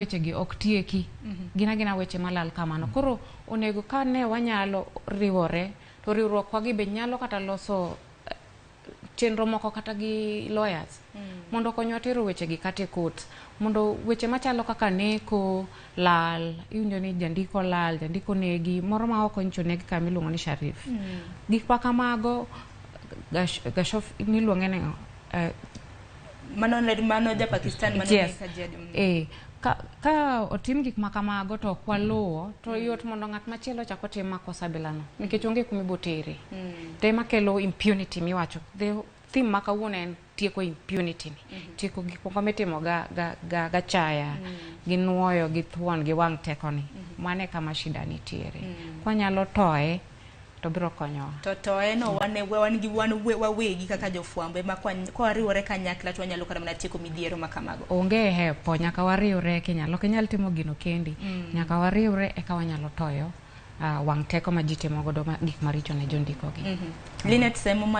Wechegi ok tieki, gin agina weche malal kamano. Koro onego ka ne wanyalo riwore to riwruok wagi be nyalo kata loso chenro moko kata gi lawyers mondo okonywa tero wechegi kata e court, mondo weche machalo kaka neko, lal, iwinjo ni jandiko lal, jandiko negi, moro ma oko nyocha oneg ka miluongo ni Sharif. Gik ma kamago Gashof niluonge ni Mano mano ja Pakistan mano. Yes. Ka otim gik ma kamago to ok waluwo, to yot mondo ng'at machielo chak otim makosa bilano nikech onge kuma ibotere. To ema kelo impunity miwacho. The theme ma kawuono en tieko impunity ni. Tieko gik moko mitimo ga chaya, gi nuoyo, gi thuon, gi wang' teko ni. Mano e kama shida nitiere. Kwanyalo toye to biro konyowa. To eno wan wan gi wan wawegi kaka jofwambo ema kwariwore kanyakla to wanyalo kata mana tieko midhiero ma kamago. Onge hepo, nyaka wariwre. Kinyalo ok inyal timo gino kendi. Nyaka wariwre eka wanyalo toyo wang' teko ma ji timo godo gik maricho ne jondiko gi. Linet Semo.